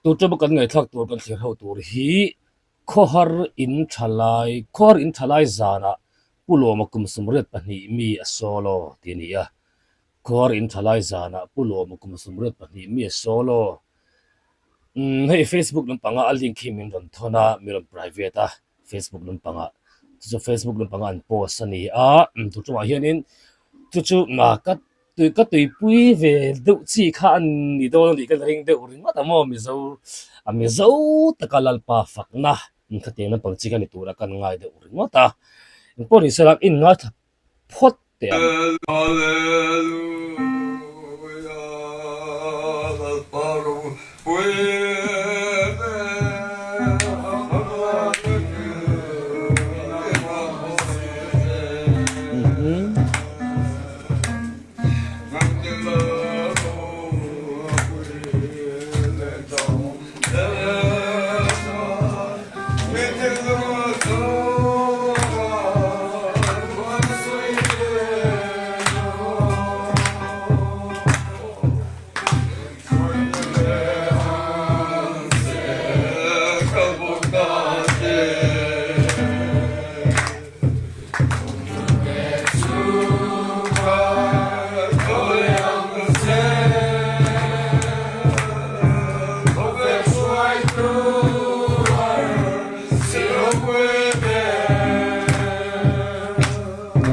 Tute kan ngaihthlak tur kan thlir ho tur hi khawhar in tha lai khawhar in tha lai zanah Pu Lawma kum 22 mi a solo tih a ni a. Khawhar in tha lai zanah Pu Lawma kum 22 mi a solo. Umm hei Facebook lampanga a link hi min rawn thawn a, min rawn private a Facebook lampangah. Chu chu Facebook lampanga an post a ni a, tu tawngah hianin chu chu ka Tui ka tuipui ve deuh chi kha a ni dawn a nih ka ring deuh ringawt a maw Mizo a Mizo taka Lalpa fakna khatiang naupang chi kha ni tura kan ngai deuh ringawt a, engpawh ni sela in ngaithla phawt teh ang. Hallelujah Lalpa ropui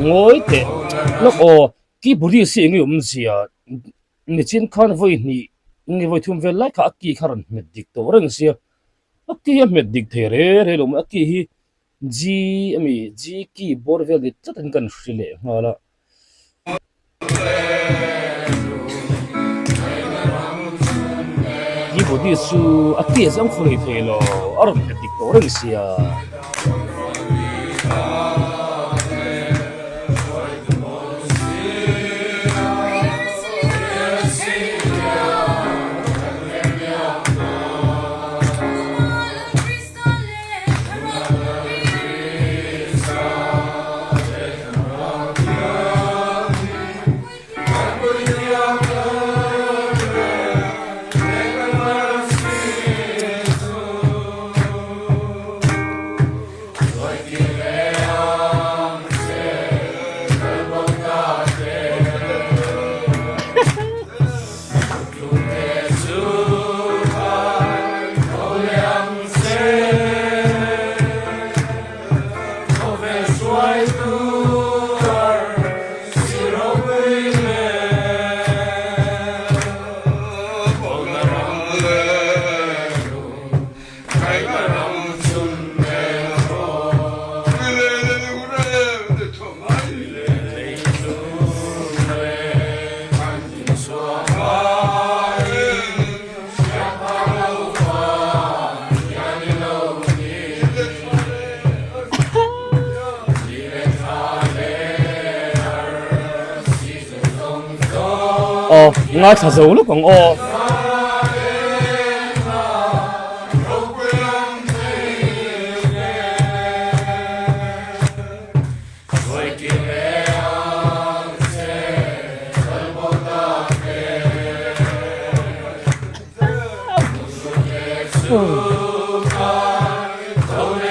Ngawi teh lawk aw keyboard hi eng nge awmzia nichin khan vawi hnih nge vawi thum vel lai kha a key kha rawn hmet dik tawh reng sia a key a hmet dik thei re re lo mai a key hi G a mi G key bawr vel ni tlat in kan hri leh nghal a. Keyboard chu a key a zang khawlei thei lo a rawn hmet dik tawh reng sia. Aw ngaithla zo lawk ang aw.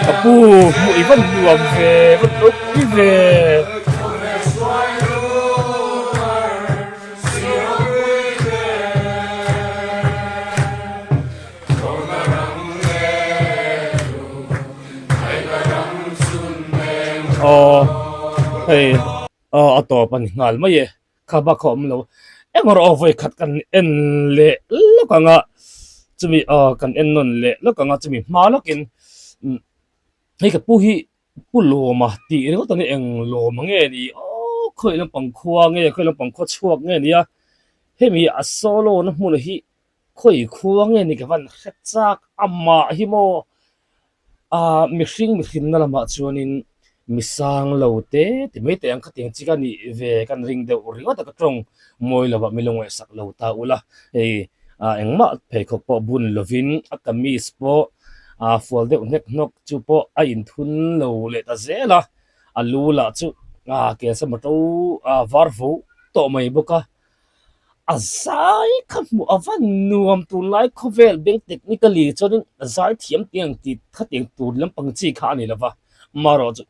Ka pu hmuh i van nuam ve van ropui ve. Aw hei aw a tawp a ni nghal mai e kha bak a awm lo eng erawh vawi khat kan en leh lawk ang a chumi aw kan en nawn leh lawk ang a chumi hma lawkin hei ka pu hi Pu Lawma tih ringawt ang hi eng lawm nge ni aw khawi lampang khua nge khawi lampang khua chhuak nge ni a hemi a solo na hmun hi Khawi khua nge ni ka van hre chak amah hi maw ah mihring mihrimna lamah chuanin mi sang lo te ti mai teh ang khatiang chi ka nih ve kan ring deuh ringawt a ka tawng mawi lovah mi lungaih sak lo ta ula hei ah engmah pheikhawk pawh bun lovin a kamis pawh ah fual deuh hnek hnawk chu pawh a inthun lo leh ta zel a a lu lah chu ah kelsa motor ah var vo tawh mai bawk a. A zai kha hmuh a va nuam tunlai khawvel beng technically chuanin zai thiam tiang tih khatiang tur lampang chi kha a ni lova, marawh chu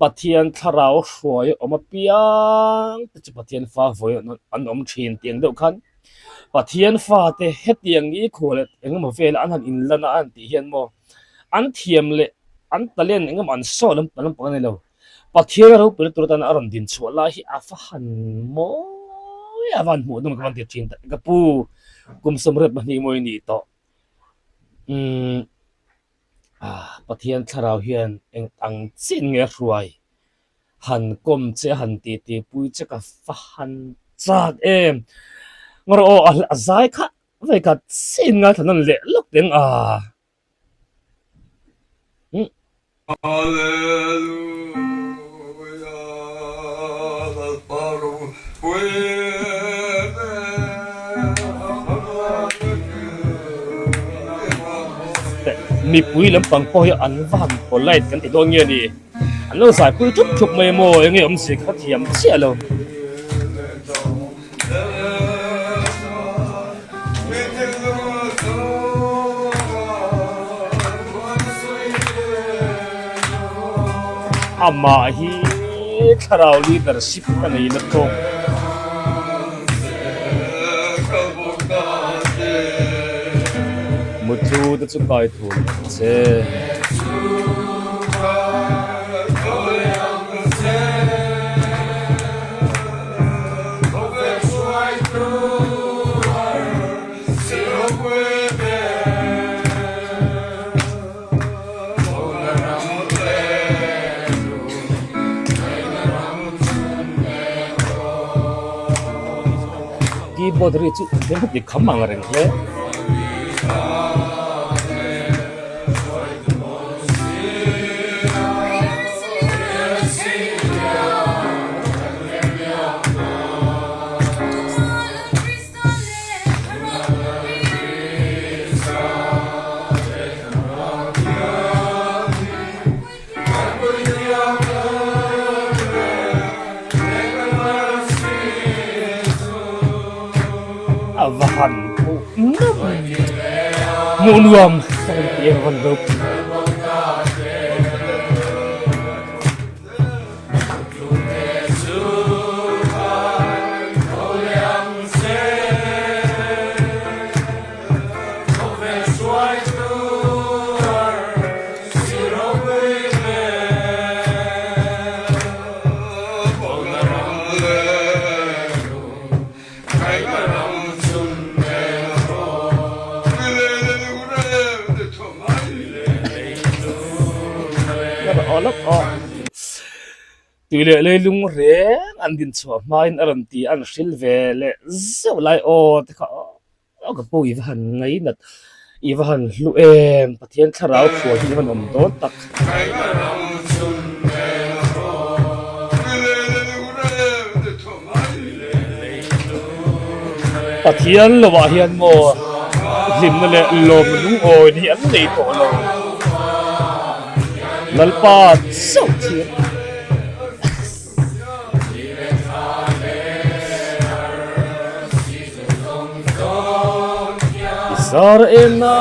Pathian thlarau hruai a awm apiang te chu Pathian fa vawi an awm thin tih ang deuh khan Pathian fate hetiang ni khual leh engemaw vela an han inlan a an tih hian maw an thiam leh an talent engemaw an saw lampang lampang a ni lo. Pathian a ropui na tur atana a rawn din chhuah lai hi a va han mawi a va han hmuh nawm ka van ti thin tak ka pu kum 82 mawi a nih tawh umm ah Pathian thlarau hian eng ang chin nge a hruai han kawm che han ti ti pui che ka va han chak em ngarawh aw a zai kha vekhat chin ngaithla nawn leh lawk teng a. Mipui lampang pawh hi an va han polite kan ti dawn nge ni an lo zai pui thup thup mai maw enge awmzia kha thiam chiah lo. Amah hi thlarau leadership a nei na tawk. Muthu te chu kai thur ang che. Keyboard ri chu hmel heti kham ang reng hle. A va han hmuh nuam hmuh nuam ka rawn ti em a van ropui. Tui leh leilung reng an din chhuah hmain a rawn ti a, an hril ve leh zeuh lai aw te kha aw ka pu i va han ngainat i va han hlu em Pathian thlarau phuah hi i va nawm dawn tak. Pathian lovah hian maw hlimna leh lawmna lungawina hi an nei tawh lo. Lalpa chauh thir. I zar ena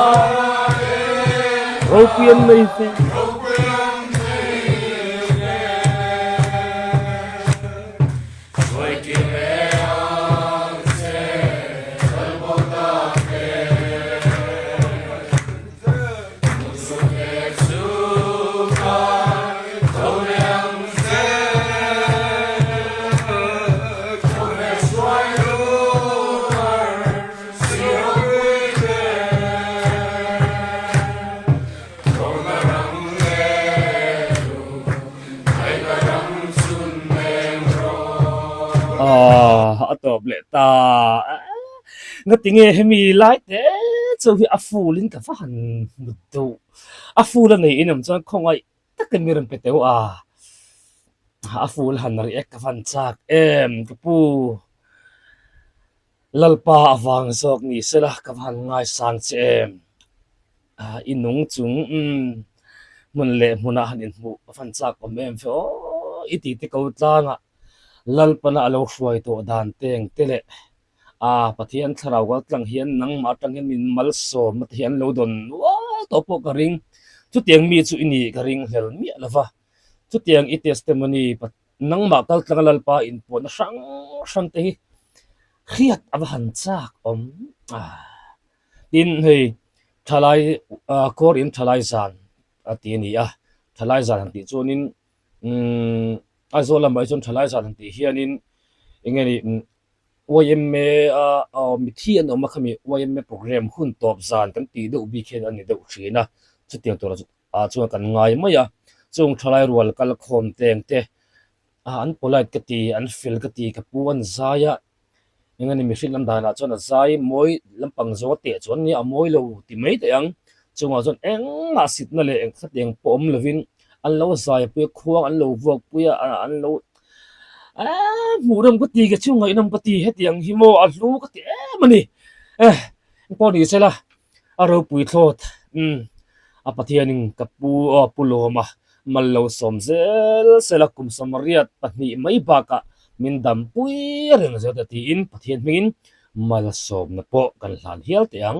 ropui an nei ve. A tawp leh ta ngati nge hemi lai te chu hi a full in ka va han hmu duh a full a nei in awm chuan khawngaih takin mi rawn pe teuh a a full han react ka van chak em ka pu Lalpa avang zawk ni sela ka va han ngaisang che em. I nung chung umm hmun leh hmunah han inhmuh a fan chak awm em fe aw i titi ko tlangah Lalpana a lo hruai tawh dan te eng te leh. Aa Pathian thlarau kal tlang hian nangmah atang hian min malsawmna te hi an lo dawn nual tawh pawh ka ring. Chutiang mi chu i nih ka ring hlel miah lo va. Chutiang i testimony nangmah kal tlanga Lalpa inpuanna hrang hrang te hi hriat a va han chak awm. Tin hei thalai kawr in thalai zan a ti a ni a, thalai zan han tih chuanin umm Aizawl lamah hi chuan thalai zan han tih hianin eng nge ni YMA a mithi an awm a khami YMA programme hun tawp zan kan tih deuh bik hian a ni deuh thin a, chutiang tur ah chuan kan ngai mai a, chung thalai rual kal khawm teng te an polite ka ti an fel ka ti ka pu an zai a. Eng a ni mihring lam danah chuan a zai mawi lampang zawng a teh chuan nia a mawi lo ti mai teh ang. Chungah chuan engmah sitna leh eng khat eng pawh awm lovin an lo zai pui a, khuang an lo vuak pui a, an lo eee hmuh rem ka ti ke chu ngaihnawm ka ti hetiang hi maw a hlu ka ti em a ni. Eh engpawh ni sela a ropui thlawt umm a Pathianin ka pu aw pu lawm a mal lo sawm zel sela kum sawmriat pahnih mai bakah min dampui reng zel ta tiin Pathian hmingin malsawmna pawh kan hlan hial teh ang.